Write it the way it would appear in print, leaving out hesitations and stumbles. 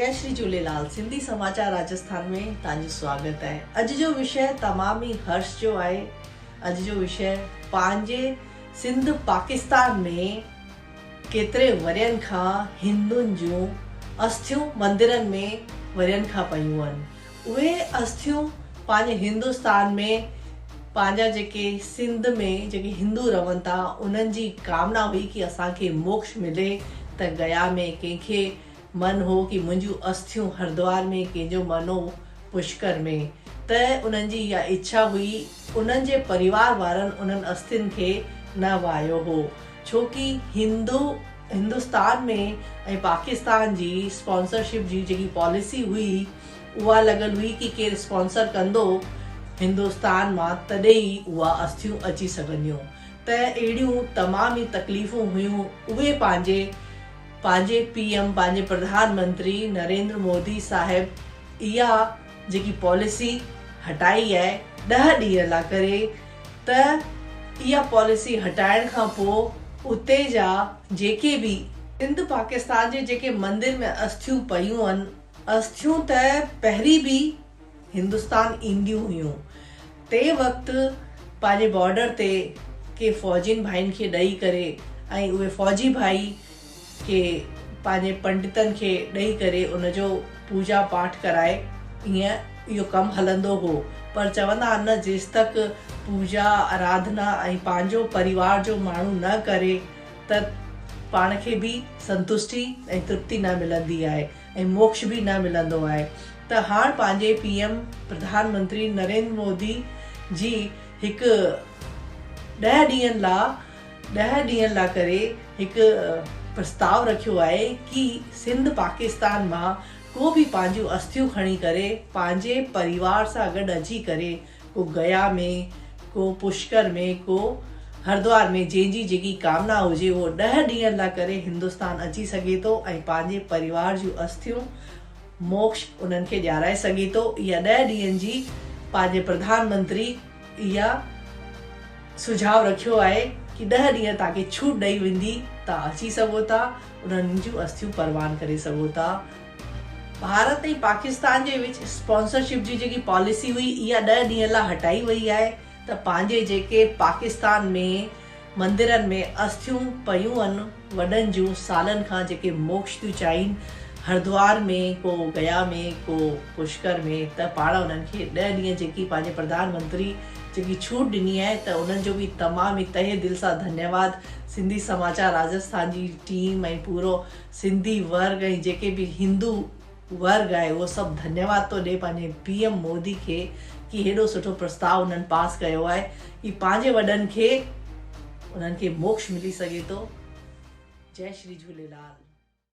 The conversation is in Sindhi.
جئي شري جهوليلال سنڌي سماچار راجسٿان ۾ توهان جو سواگت آهي اڄ جو وشيه تمام ئي هرش جو آهي اڄ جو وشيه پنهنجي سنڌ پاڪستان ۾ ڪيتري ورهين کان هندن جون اسٿيون مندرن ۾ ورهين کان پيون آهن اهي اسٿيون پنهنجي هندستان ۾ پنهنجا جيڪي سنڌ ۾ جيڪي هندو رهن ٿا انهن جي ڪامنا هئي ڪي اسان کي موڪش ملي ته گيا ۾ ڪنهن کي من هو ڪي منهنجون اسٿيون هردوار ۾ ڪنهن جو من هو پشڪر ۾ ته انهن جي اها اڇا هئي انهن جي پريوار وارن انهن اسٿين کي نه واهيو هو ڇو ڪي هندو هندستان ۾ ۽ پاڪستان جي اسپانسرشپ جي جيڪي پاليسي هئي اها لڳل هئي ڪي ڪير اسپانسر ڪندو هندستان مان تڏهن ئي اها اسٿيون اچي سگهنديون ته اهڙيون تمام ئي تڪليفون هيون اهي پنهنجي پنهنجي پي ايم پنهنجي پرڌان منتري نريندر مودي صاحب اها جيڪي پاليسي هٽائي آهي ڏهه ڏينهن لا ڪري ته اها پاليسي هٽائڻ کان پو اتي جا جيڪي به سنڌ پاڪستان جي جيڪي مندر ۾ اسٿيون پيون آهن اسٿيون ته پهرين به هندستان اينديون هيون تنهن وقت پنهنجي بارڊر تي ڪي فوجين ڀائين کي ڏئي ڪري ۽ اهي فوجي ڀائي ڪي پنهنجي پنڊتن کي ڏئي ڪري ان جو پوڄا پاٺ ڪرائي ائين اهو ڪم هلندو هو پر چوندا آهن نه جيستڪ پوڄا آراڌنا ۽ پنهنجو پريوار جو ماڻهو نه ڪري ته پاڻ کي به سنتشٽي ۽ ترپتي نه ملندي آهي ۽ موڪش به نه ملندو آهي ته هاڻ پنهنجي پي ايم پرڌان منتري نريندر مودي جي هڪ ڏهه ڏينهن لا ڏهه ڏينهن لا ڪري هڪ پرستاو رکيو آهي ڪي سنڌ پاڪستان مان ڪو به پنهنجون اسٿيون کڻي ڪري پنهنجي پريوار سان گڏ اچي ڪري ڪو گيا ۾ ڪو پشڪر ۾ ڪو هردوار ۾ جنهن جي جيڪي ڪامنا هجي اهو ڏهه ڏينهن لا ڪري هندستان اچي سگهي ٿو ۽ پنهنجي پريوار جون اسٿيون موڪش انهن کي ڏيارائي سگهي ٿو اها ڏهه ڏينهن جي پنهنجي پرڌان منتري اها سجهاء رکيو آهي ڪي ڏهه ڏينهن توهان کي ڇوٽ ڏئي ويندي توهان اچي سگهو ٿا انهن جون اسٿيون پروان ڪري سگهو ٿا. ڀارت ۽ پاڪستان جي وچ اسپانسرشپ جي جيڪي پاليسي هئي اها ڏهه ڏينهن لا هٽائي وئي آهي ته پنهنجي جيڪي پاڪستان ۾ مندرن ۾ اسٿيون پيون ان وڏن جون سالن کان جيڪي موڪش ٿيون چاهين هردوار ۾ ڪو گيا ۾ ڪو پشڪر ۾ ته پاڻ انهن کي ڏهه ڏينهن جيڪي پنهنجي پرڌان منتري جيڪي ڇوٽ ڏني آهي ته انهن جو به تمام ئي تهه دل سان ڌنيواد سنڌي سماچار راجسٿان جي ٽيم ۽ پورو سنڌي ورگ ۽ جيڪي به هندو ورگ آهي اهو سڀ ڌنيواد ٿو ڏي پنهنجي پي ايم مودي کي ڪي هيڏو سٺو پرستاء انهن پاس ڪيو آهي ڪي پنهنجي وڏن کي انهن کي موڪش ملي سگهي ٿو جئي شري جهوليلال.